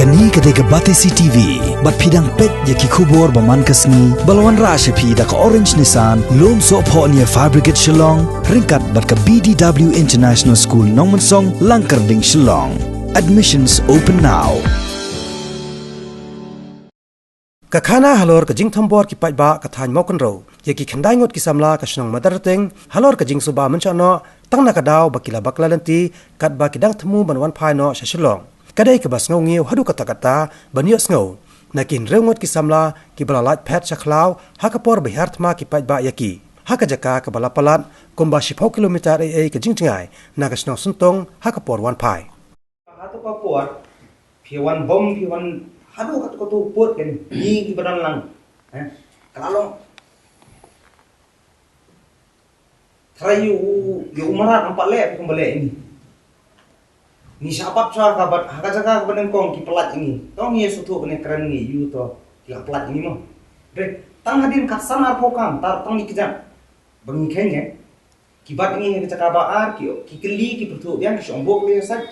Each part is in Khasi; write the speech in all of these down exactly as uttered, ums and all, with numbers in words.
Kane ka dei ka Batesi T V, bad phi dang peit ïa ki khubor ba man ka sngi, ba la wanrah sha phi da ka Orange Nissan, Lumsohphoh near Fire Brigade Shillong, ryngkat bad ka B D W International School Nongmensong, Langkyrding, Shillong. Admissions open now. Ka khana halor ka jingthombor ki paidbah ka thaiñ Mawkynrew ïa ki khyndai ngut ki samla ka shnong Madarteng halor ka jingsuba mynshwa noh tang na ka daw ba ki la bakla lynti katba ki dang thmu ban wan phai noh sha Shillong. Ka dei kaba sngewngew haduh katta katta ban ïohsngew na ki hynriew ngut ki samla kiba la lait phet sha khlaw ha ka por ba hiar thma ki paidbah ïa ki ha ka jaka kaba la palat kumba shiphew kilometer ei ei ka jingjngai na ka shnong Syntong ha ka por wan phai. Hato ka por phi wan bom, phi wan haduh kato kato put kan ni ki badan lang. Eh, ka la long. Trai yu yu marat nampak leh phi kumba leh ini. Ni syapat sya ka bat ha ka jaka ka badan kong ki pelat ini. Tong ye sutu kene keren ni yu to ki la pelat ini mo. Dek tang hadin kat sanar pokam tar tang ni kejap. Bengi kenya. Ki bat ngi ha ka jaka ba ar ki ki kylli ki pyrthuh biang ki shong bok le sat.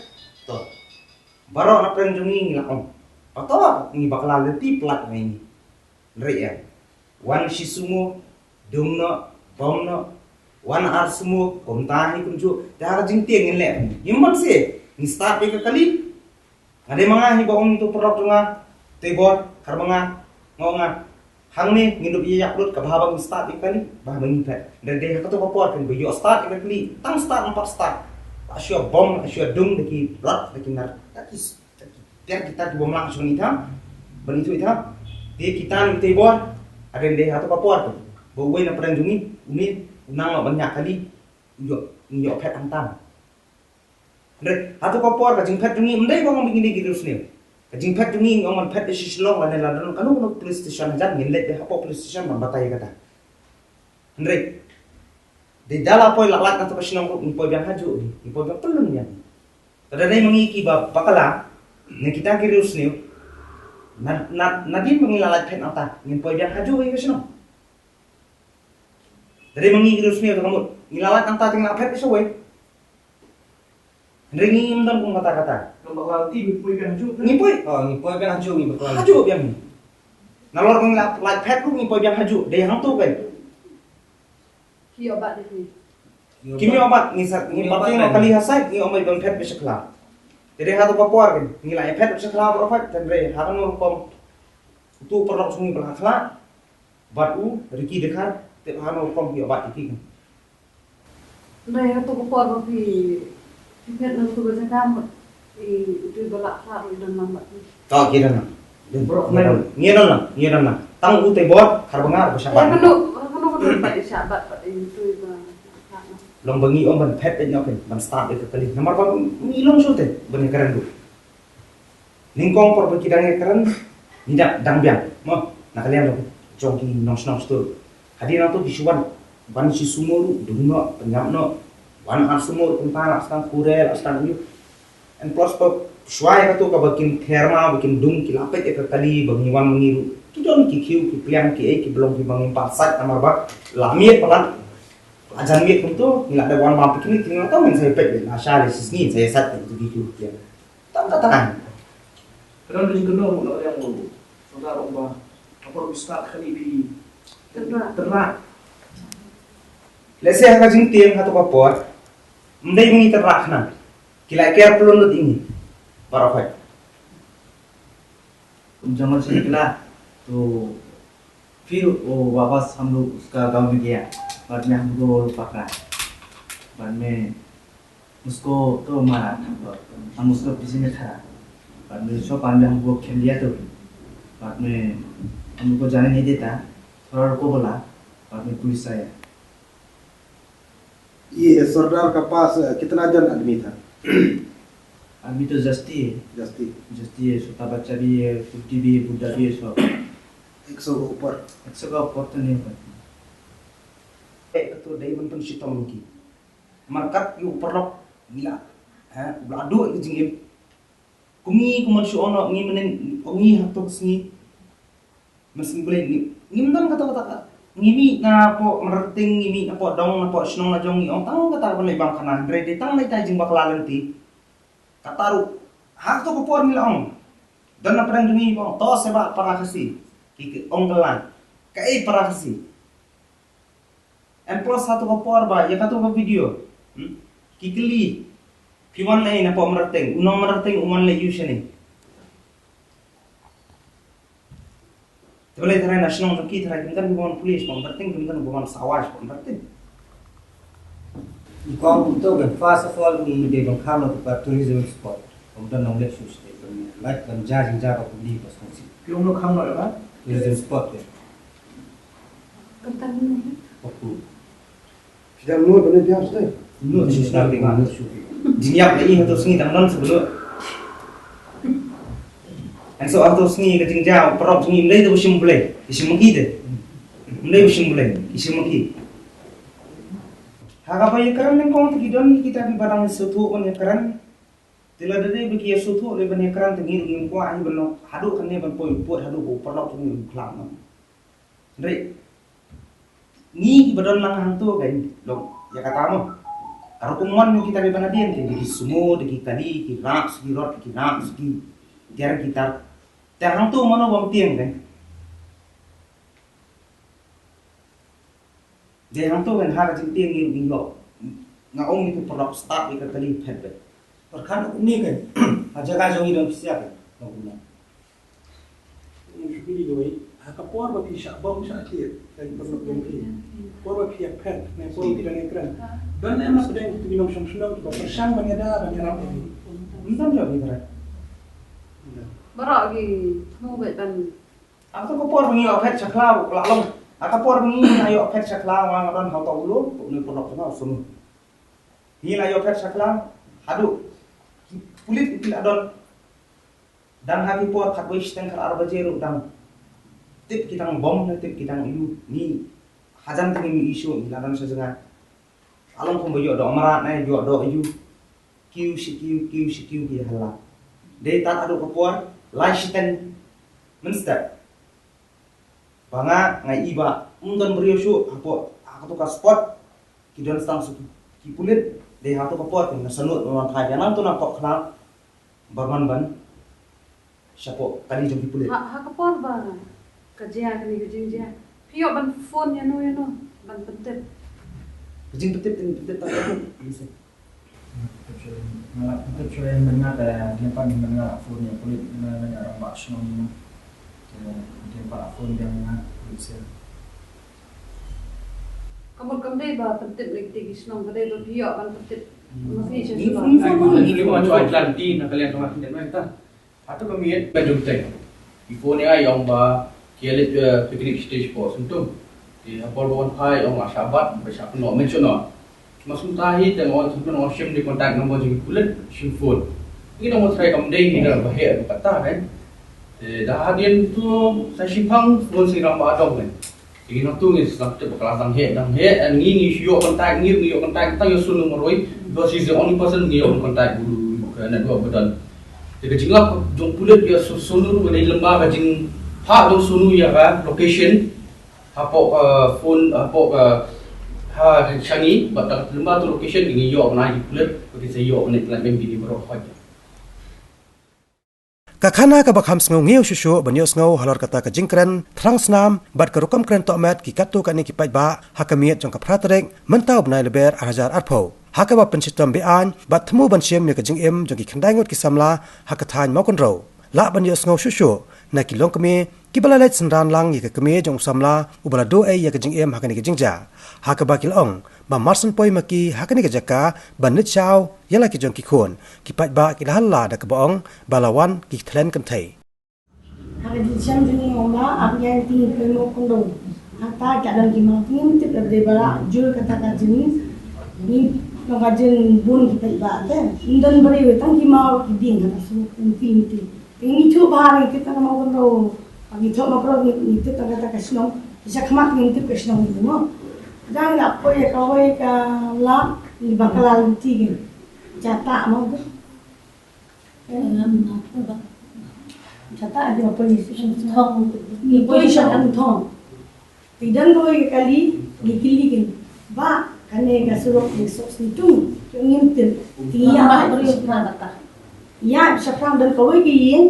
To. Baroh na pren jong ngi ngi la ong. Pato ngi bakla lynti plat ngi ngi. Nri ya. Wan shi sumo, dung no, bom no. Wan ar sumo, kumta hi kumjuh. Te ha ka jingtieng ngin leh. Ngim ban se. Ngi start ïa ka kali. Nga dei ma nga hi ba ong tu paralok tu nga. Tei bor kar ma nga. Nga ong nga. Hangne ngin dup ïa ïap lut ka bha ba ngin start ïa kali. Bha ba ngin phet. Dei dei ha kato ka por kan ba ïoh start ïa kali. Tang start empat start. La shu bom la shu dung da ki rat da ki nar. Da ki s- da ki ter ki tar ki bom lang shu ni tham. Ba ni tu i tham. Dei ki tan tei bor. Ada dei ha kato ka por kan. Ba uwei na pren jong ngi. Uni unang lo ban ïa kali. Ïoh ïoh phet ang tam. Hynrei hato ka por ka jingphet jong ngi ym dei ba ngam ngi dei ki riewsniew. Ka jingphet jong ngi ngam ngan phet ïa shi shlong lane la don kano kano police station hajan ngin leit dei hapoh police station ban batai ïa kata. Hynrei dei da la poi la lait na to ka shnong ruh ngi poi biang hajuh ngi poi biang pynlong biang. Ka da dei ma ngi ki ba bakla ne kita ki riewsniew. Na na na dien ma ngi la lait phet nangta ngin poi biang hajuh ïa ka shnong. Dei ma ngi ki riewsniew ta ka mut ngi la lait nangta te ngi la phet ïa shawei. Hynrei ngi ngim don kum kata kata. Ngi poi. Oh, ngi poi biang hajuh ngi bakla. Hajuh biang ngi. Nalor ngi la lait phet ruh ngi poi biang hajuh. Dei hangto kai. Ki ïoh bat dei. Kim ïoh bat ngi sat ngi bat ngi kali ha sait ngi ong bai ban phet bishakla. Te dei ha to ka por kan ngi la phet bishakla bro phet hynrei ha kan rukom. Utu paralok sung ngi ba la khla. Bat u Ricky Dekhar te ha no kom ïoh bat Ricky kan. Ndai ha tu ka por ba phi phi phet na tu ka jaka mut i tu ba la kha ru don lang bat. Ka ki don lang. Bro ngi don lang ngi don lang tang u te bor khar ba ngar ba shabat. Kanu kanu kanu bat i shabat bat i tu ba. Long ba ngi ong ban phet te nyokin ban start ka kali namar ba ngi long shu te ban karen du. Nyngkong por ba ki dang ïakren ngi dang dang biang mo na ka liang jong ki nongshnong stur. Hadien nangto ki shu wan wan shi sumo ruh dung noh pynjam noh wan ar sumo ruh kumta la stang kure la stang yu. En plus ba shuwa ïa kato kaba kin ther ma ba kin dung ki la peit ïa ka kali ba ngi wan ma ngi ruh ki don ki khiew ki pliang ki ei ki blong ki ba ngim pat sait namar ba la miet palat la jan miet kumto ngi la da wan bam picnic ngi la tau ngin sa ïa peit la sha le shisngi sa ïa sait kumto ki khiew ki pliang. Tang kata. Ka don ka jingkynnoh ruh na ka liang ruh. Sordar ong ba ka por ba start kali phi tynrah. Tynrah. Lehse ha ka jingtieng ha tu ka por. Ym dei ngi tynrah khnang. Ki la ker plun lut ïa ngi. Baroh khoit. Kum jong ngan sini kila. Tu फिर वो वापस हम लोग उसका गांव में गया। बाद में हमको वो लोग पकड़ा। बाद में उसको तो मारा। हम उसको पीछे में खड़ा। बाद में सब आदमी हमको खेल लिया तो बाद में हमको जाने नहीं देता। थोड़ा रुको बोला। बाद में पुलिस आया। ये सरदार का पास कितना जन आदमी था? आदमी तो जस्ती है। जस्ती। जस्ती है, छोटा बच्चा भी है, बुड्ढी भी है, बुड्ढा भी है, सब। एक सौ के ऊपर। एक सौ का ऊपर तो नहीं होगा। Eh, ka tu dei ban pynshitom ki. Markat yu paralok ngi la. Ha, u la duh ka jingim. Kum ngi kum man shu ono ngi menen ngi ha tu sngi. Mas ngi boleh ngi ngim don kata kata ka. Ngi mih na po Marating ngi mih na po dong na po shnong na jong ngi ong tang kata ka ban leit bam khana hynrei dei tang leit tai jingbakla lynti. Kata ruh ha to ka por ngi la ong. Don na pdeng jong ngi ba ong to se ba para Khasi. Ki ki ong ka la. Kaei para Khasi? Em pos ha to ka por ba ïa ka to ka video. Hmm? Ki kylli. Phi wan lei na pok Mawryngkneng, u nong Mawryngkneng u wan lei ïu shane. Te balei tharai na shnong jong ki tharai kim don ki bym wan police, bym don, kim don ki bym wan sawas, bym don. Ni kong kumto kan, first of all, ni dei ban kham na ka tourism spot. Bym don nong leh shu state ban lait ban ja jingja ka puli ba song si. Ki ong no kham na ka tourism spot ya. Kata ni. Oku. Sida mut bane dia sdai. Mut shu sdai, mut shu. Jingïap la i hato sngi tang don shu bulu. An so hato sngi ka jingja parok sngi mlei tu shim blei. Shim maki te. Mlei shim blei. Shim maki. Ha ka ba ïa kren neng kong te ki don kita ki ba dang shu tu ban ïa kren. Te la dei ba ki ïa shu tu le ban ïa kren te ngi ngi kwah hi ban no. Haduh kan ne ban poi put haduh ko parok sngi khlam no. Re. Ngi kiba don lang hangto ka long ïa kata mo. Ka rukom mon kita kiba na dien ki, ki sumo, ki kali, ki rak, ki rot, ki rak, ki tiar, ki tar. Te hangto mano bym tieng ka. Te hangto kan ha ka jingtieng ngi ngi lo. Nga ong ngi tu paralok start ïa ka kali phet be. Pyrkhat ni kan. Ha jaka jong ngi dang pisa kan. Long kumno. Ngi shu kylli kawei, ha ka por ba phi shah bom shah tiar, ka por ba phi, por ba phi ïa phet, ne por ba phi dang ïa kren. Don ne em na pdeng tu ki nongshong shnong kiba pyrshang ban ïada ban ïarap ïa phi. Ym don jop ïa ka rai. Baroh ki thmu bad ban. Ha ka por ba ngi ïoh phet sha khlaw la long. Ha ka por ba ngi ïoh phet sha khlaw nga don ha uta u lum, une u paralok sha khlaw sunu. Ngi la ïoh phet sha khlaw haduh ki pulit ki la don. Dang ha ki por khatwei shiteng khatar baje ruh dang tip ki dang bom ne tip ki dang ïu. Ngi hajan te ngi ïohi shuh ngi la dang sha jngai. Along kumba ïoh doh mrad ne ïoh doh ïu. Kiew shi kiew kiew shi kiew ki hala. Dei tat haduh ka por lai shiteng mynstep. Ba nga nga i ba ym don briew shuh hapoh ha kato ka spot. Ki don tang shu ki pulit. Dei ha kato ka por ki na sanud ban wan phai ïa nangto na pok khlad. Ba man ban shapoh kali jong ki pulit. Ha, ha ka por ba ka jia kane ka jingjia, phi ïoh ban phone ïa no ïa no ban pyntip? Ka jingpyntip, ka jingpyntip tang ka. Nga la pyntip shuwa ïa nga, te dei pat mynta nga la phone ïa pulit, nga la ïa rangbah shnong ïa nga. Te dei pat la phone biang ïa nga pulit sha. Ka mut kam dei ba pyntip na kitei ki shnong, ka dei ba phi ïoh ban pyntip. Ma phi sha shnong. Ni phone ni ki wan choi tlan ti na ka liang ka ma ki dei mai ta. Hato ka miet ka jong teng. Ki phone ïa nga ong ba ki ïa leit, eh, picnic stage four Syntum. Ki ha por ba wan phai ong la shah bat ba shah kynnoh mention noh. Ma sum ta hi teng ong Syntum ong shim dei contact number jong ki pulit shim phone. Ngi dang wan try kam dei ngi da ba heh ba kata kan. Te da hadien tu sa shipang phone sing rang ba dong kan. Ngi nang tu ngi sdang tip ba ka la dang heh, dang heh, and ngi ngi shu ïoh contact, ngi ngi ïoh contact tang ïa u Sunu marwei, because he's the only person ngi ïoh contact bulu ka network ba don. Te ka jinglap jong pulit ïa u Sunu ruh ka dei lyngba ka jingphah jong u Sunu ïa ka location hapoh ka phone, hapoh ka ha sha ngi, bad da ka lyngba tu location ngi ïoh ban ai ki pulit ba kin sa ïoh ban ai plan ban bini baroh hoi. Ka khana kaba kham sngewnguh shuh shuh ban ïohsngew halor kata ka jingkren thrang snam bad ka rukom kren tohmet ki katto katne ki paidbah ha ka miet jong ka phra tarik mynta u bnai Lber ar hajar arphew, ha kaba pynshitom be-aiñ bad thmu ban shim ïa ka jingim jong ki khyndai ngut ki samla ha ka thaiñ Mawkynrew. Lah ban ïohsngew shuh shuh na ki longkmie kiba la leit synran lang ïa ka kmie jong u samla uba la duh ei ïa ka jingim ha kane ka jingjia, ha kaba ki la ong ba mar shen poi ma ki ha kane ka jaka ban leit shaw ïa la ki jong ki khun, ki paidbah ki la halla da kaba ong ba la wan ki thlen kynthei. Ha ka jingshem jong ngi ong ba ap ïa ki pynmih kondom. Hangta ka dang ki maw, ngim tip da ba dei ba la jur kata ka jing. Ngi long ka jingbun ki paidbah te. Ym don briew, tang ki maw ki dieng hangta shu kum ki miti. Te ngi thuh ba ngi tip tang ka Mawkynrew. Ngi thuh Mawkynrew ngi tip tang kata ka shnong. Ki sha khmat ngi tip ka shnong ngi mo. Dang la poi ïa kawei ka lap ngi ba ka la lynti ngi. Jata mo. Jata ïa poi sha thong. Ngi poi sha thong. Te don kawei ka kali ngi kylli ki. Ba kane ka surok ngi suk snitung. Ngim tip. Te ïa ba ïa shaphrang don kawei ka ïing.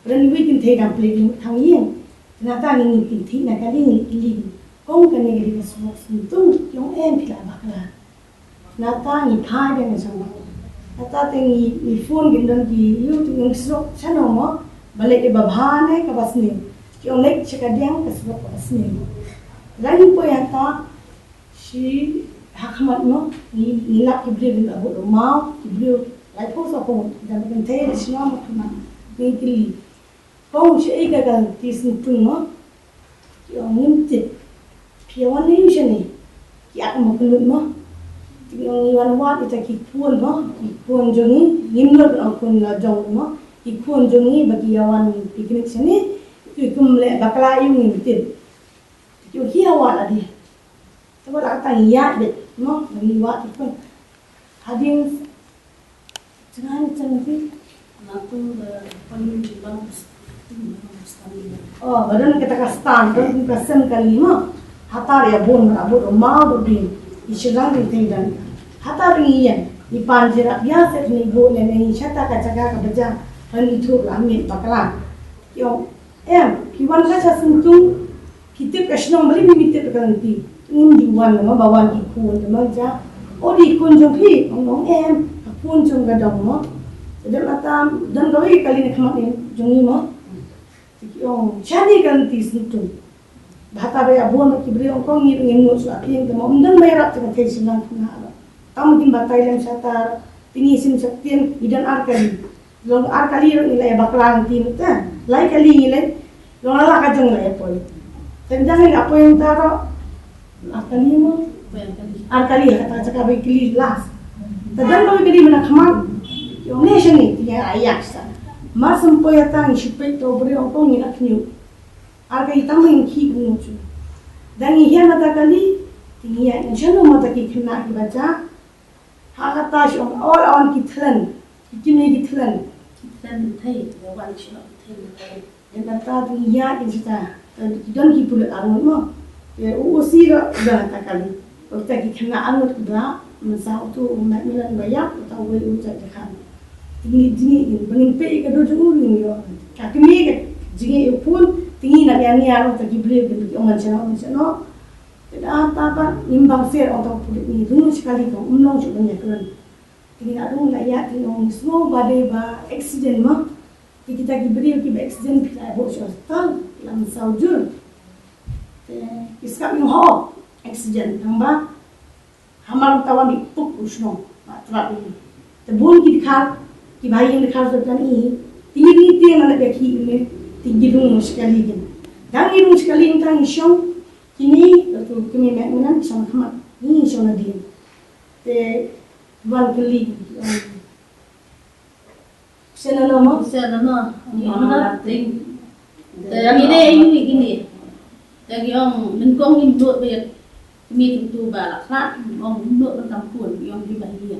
Ren wi kynthei dang plie lut khang ïing. Nata ngi ngi kynthei na kali ngi kylli. Kong kane ka dei ka surok Syntung, ki ong em phi la bakla. Nata ngi phai biang na jong. Nata te ngi ngi phone ki don ki ïoh te ngi surok shano mo. Ba leit dei ba bha ne kaba sniew. Ki ong leit sha ka diang ka surok kaba sniew. Lait ngi poi hata shi ha khmat mo. Ngi ngi lap ki briew ki la bud rumaw ki briew. Lai phew saw phew. Dang kynthei da shnong mo khmat. Ngi kylli. Kong, shaei ka kali Syntung mo? Ki ong ngim tip. Phi ïa wan ne ïa shane? Ki ak mo kynlut mo? Ki ong ngi wan wad ïa kita ki khun mo? Ki khun jong ngi, ngim nud ban ong khun la jong mo? Ki khun jong ngi ba ki ïa wan picnic shane, ki kum leh bakla ïa u ngim tip. Ki ong ki ïa wad la dei. Te ba la ka tang ïa bit mo? Ba ngi wad ki khun. Hadien Jangan jangan ti. Natu da panu jibang. Oh, ba don kata ka stand, don ka sem kali mo. Hata ïa bun, abut rumaw do bin. I shirang di teng dan. Hata ri ïan. I pan jirap ïa set ni bu ne ne i shata ka jaga ka baja. Ran i thup la mit bakla. Ki ong, em, ki wan ka sha Syntung. Ki tip ka shnong, balei mi tip ka lynti? Ngim ju wan mo, ba wan ki khun mo ja. O, dei khun jong phi, ong ong em, ka khun jong ka dong mo. Dang atam, dang kawei kali na khmat ïa jong ngi mo. Te ki ong, shane ka lynti Syntung. Ba hata ba ïa bun ki briew ong kong ngi ngim nud shuh ïa tieng te mo. Ym don ba ïarap te ka thei shnong khun ha. Tam kin batai lem shatar, te ngi sim sha tieng, ngi don ar kali. Long ar kali ruh ngi la ïa bakla ngi ti mynta. Lai kali ngi leit. Long la ka jong la ïa poi. Tang jang ngi la poi mynta ruh. Ar kali mo. Ar kali ha kata ka jaka ba ngi kylli last. Te don ba ngi kylli mynta khmat. Ïa ne shane ti ïa ïa sa. Mar shu poi ïa ta ngi shu peit to briew ong kong ngi la khñiuh. Ar kali tang ba ngi khih ngi shu. Dang ngi hiar na ta kali. Ti ngi ïa ngi shano ma ta ki khynnah ki bacha. Ha kata shu ong, ol ong ki thlen, ki kine ki thlen. Ki thlen thei, ïa wan shu ong ki thlen thei. Ïa kata tu ïa ki sita, ki don ki pulit arngut mo. Ïa u usi ro, u don kata kali. Ïa kita ki khynnah arngut ki ba, mynsaw utu u Macmillan ba ïap, uta uwei u Jack Jakhan. Dini, dini, ba ngin peit ïa ka dur jong u ngin ïoh. Ka kmie ka jingïeit ïa u khun, te ngi na ïa nia ruh ta ki briew ki ong ngan shano, ngan shano. Te da ta ba ngim bang ser ong tang pulit ngi rung shi kali kong um long shu ban ïakren. Te ngi la rung la ïa te ong sngew ba dei ba accident mo. Te kita ki briew ki ba accident phi la buh sha hospital la mynsaw jur. Te ki skap ïa ho accident tang ba hamar ta wan di puk u shnong ba trap ïa. Te bun ki dkhar ki ba ïeng dkhar sha kan i. Te ngi ngi tieng la ba ki ne te ngi rung shi kali kin. Dang ngi rung shi kali tang ngi shong. Kine, la tu kine me ngam shong khmat. Ni shong na din. Te wan kylli. Sena no mo? Sena no. Ni mana ting. Te kine ayu ni kine. Te ki ong nyngkong ngim nud ba ïa. Kine tu tu ba la khlad, ong ngim nud ban kam khun, ki ong ki ba hi.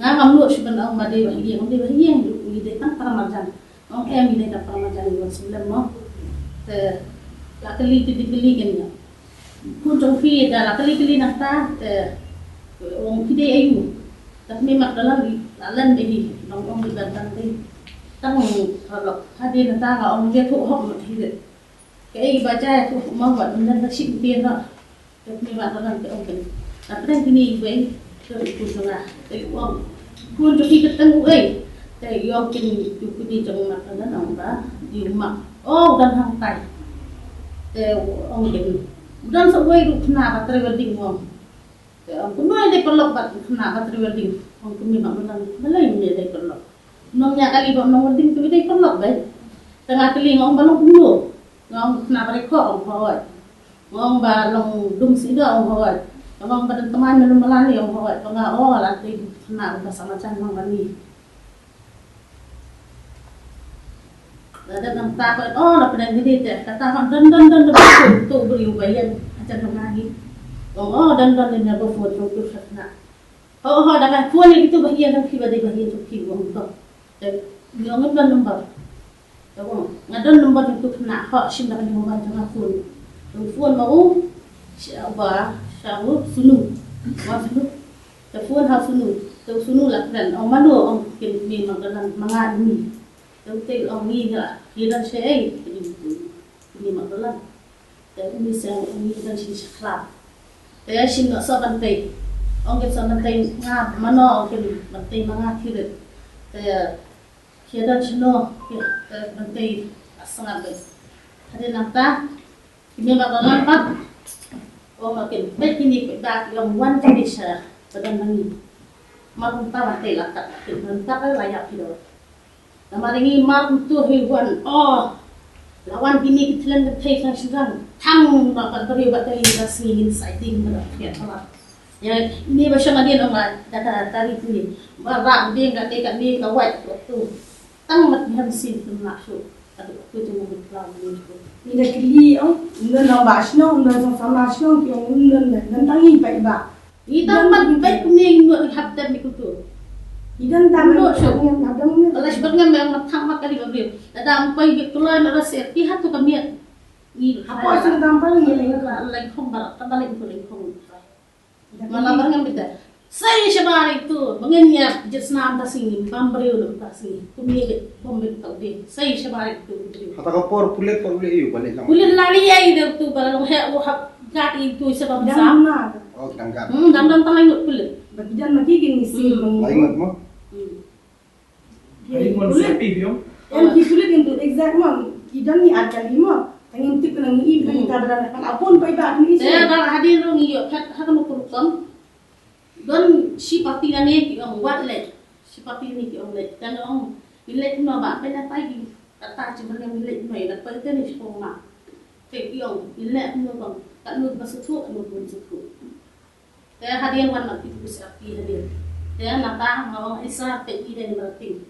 Nga ngam nud shuh ban ong ba dei ba ïeng, dei ba ïeng, ngi dei tang para marjan. Ong em ngi dei tang para marjan ngi wan shu lem mo. Te la kylli kylli kylli kane. Khun jong phi da la kylli kylli nangta te ong phi dei ayu. Te kmie mat da la la lem dei hi, ong ong dei ban tang dei. Tang paralok. Hadien nangta nga ong dei thuh hok mo hi dei. Kaei ba jia ïa u ma wat mynta da shim ïa no. Te kmie ba ka dang te ong ken. Te pdeng kine iwei te u khun jong nga te u ong. Khun jong phi ka tang uei? Te u ong ken u kmie jong nga ka dang ong ba dei u ma. O, u don hangtai. Te u ong ken u don sa uwei ruh khynnah ba trei welding u ong. Te ong kumno i dei paralok bad khynnah ba trei welding. Ong kmie ba mynta balei i dei paralok. Nong ïa kali ba nong welding te i dei paralok beit. Te nga kylli nga ong ba long kumno. Nga ong khynnah ba ri kho ong hooid. Nga ong ba long dum sida ong hooid. Nga ong ba dang teman melu melani ong hooid. Ba nga o la te khynnah ba sa machan nong kali. La da nang ta ko o la pdeng ni te kata ko don don don don tu tu bri u bayan. Machan nong kali. Ong o don don ni na ba phone tu tu khynnah. Ho ho da ka phone ni tu ba hian dang phi ba dei ba hian tu phi ong to. Te ni ong don number. Te ong nga don number tu khynnah ho shim da ka number jong nga phone. Tu phone ma u sha ba sha u Sunu. Wa Sunu. Te phone ha Sunu. Te Sunu la kren ong mano ong kin ni ma ka lang ma nga ni. Te u tei u ong, ngi nga, ngi don shaei? Te ngi, ngi ma dolan. Te uni u ong, ngi don sha khlaw. Te shin noh soh ban tei. Ong kin soh ban tei, nga mano, ong kin ban tei ma nga thirit. Te ki don shano, ki, te ban tei asngat beit. Hadien nangta ki mem ba dolan pat, ong ma kin peit kine ki paidbah, ki ong wan kine sha ba don ma ngi. Mar kumta ban tei la kat, kin ban kat la ïap ki don. Namar ngi mar kumtu hi wan, oh, la wan kine ki thlen kynthei shang shang. Tang ba pat briew ba tei ba sngi ngin sa ïa ding ba da phet ba la. Ïa, ine ba shong hadien ong la, da ka tari kine. Ba rah ding ka tei kane ka wait waktu. Tang mat ngan sin kum lah shu. Aduh, tu tu ngan klam ni shu. Ni da kylli ong, ym don nongbah shnong, ym don soh samla shnong, ki ong ym don, ym don tang i paidbah. Ngi tang pat beit kumne ngi nud hap dep ni kumtu. Ngi don tang, ym don shu. Ngi hap dep ni. Ala shu bad ngam ong mat thang mat kali ba briew. Lada ym poi beit kloi na rase, ki hap tu ka miet. Ngi hapoh shu tang pat ngi leng. Leng khong barat, tang ba leng tu leng khong. Mala bar ngam bita. Sai shabar itu, bangin ya jet snam ta singi, bam briew nam ta singi. Kumi bit, bom bit tau de. Sai shabar itu briew. Hata ka por pulit pat u leh ïa u ba leh lang. Pulit la leh ïa u de tu ba long he u hap gat itu sa bam sa. Dang na. Oh, dang gat. Hmm, dang dang tang ngut pulit. Ba ki jan ma ki kin ngisi. Hmm. Lai ngut mo. Hmm. Ai, mon pulit. Sa pi biong. Em ki pulit ngin tu exact mo. Ki don ni ar kali mo. Tang ngin tip ka nang i, hmm, ka dara kan apun paidbah ni. Te ba hadien ruh ngi ïoh phet ha kano ka rukom. Don shi parti lane ki ong wat leh. Shi parti lane ki ong leh. Tang ong i leh kumno ba pynleh tai ki. Kata chi ban ngin leh kumno ïa leh pynleh ni shi kong ma. Te ki ong i leh kumno bang. Ka nud ba suthu, ka nud bun suthu. Te hadien wan ma ki tu sa ki hadien. Te nata nga ong isa te i dei marating.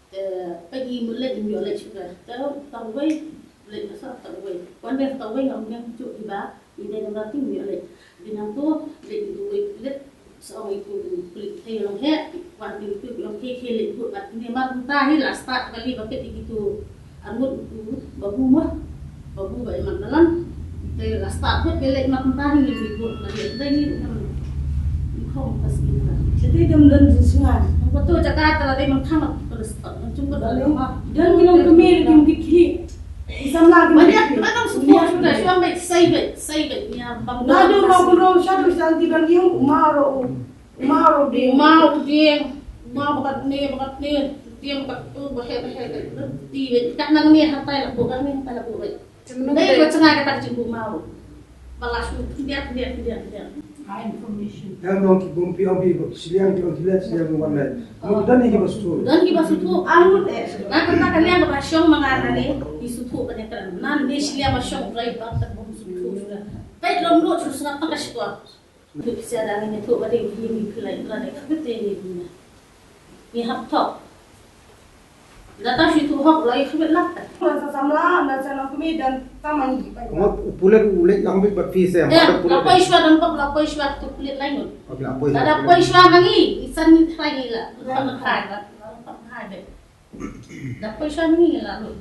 Te pagi mu leh ym ïoh leh shuh ka. Te tawei leh masa tawei. Wan dei tawei ngam nang ju iba i dei marating ym ïoh leh. Di nang tu leh i tu wei leh sa ong i tu leh te long he. Wan di tu long he he leh tu kat ni mar ta hi la start kali ba ke di tu. Angut tu babu mah, babu ba iman dalam. Te la start buat belek mat mentah ni, ni buat lagi. Ada ni bukan. Ni kong pas ni lah. Jadi dia melen di sungai. Betul cakap telah dia mentang lah. Terus tak mencungkut dalam. Dan bilang kemil di mungkin kiri. Isam lah banyak. Mana semua sudah suam baik, sai baik, sai baik. Ni abang. Nadu mau belum satu santi bagi yang umaro. Umaro di. Umaro di. Umaro bakat ni, bakat ni. Dia bakat tu bahaya bahaya. Di baik. Kat nang ni hatai lah bukan ni hatai lah bukan. Dei ba changa ka tar jingbu mau. Ba la shu khyndiat, khyndiat, khyndiat, khyndiat. High information. Em, ong ki bun phi ong phi ba shiliang ki ong ki leh, shiliang ki wan leh. Mo don hi ki ba suthu. Don ki ba suthu. Arut eh. Na ka ta ka liang ka ba shong ma nga na ne ki suthu ka ne ka na ne shiliang ba shong rai ba ka bun suthu. Peit lom lut shu sngap ta ka shkwa. Sia dang ïathuh ba dei ïa ngi phi lai la dei kaba te ïa ngi. Ngi hap thok. Lada shu ïathuh hok la ïa khmih lak. Ngan sa samla, ngan sa nang kmie dan tang ma ngi peit. Ngut u pulit u leit lang beit bad phi se. Eh, ma u pulit. La poi shuwa dang pok, la poi shuwa tu pulit lai ngut. Ok, la poi shuwa. Lada poi shuwa ma ngi, ngi san ngi trai ngi la. La pok khai la, la pok khai beit. La poi shuwa ma ngi la lut.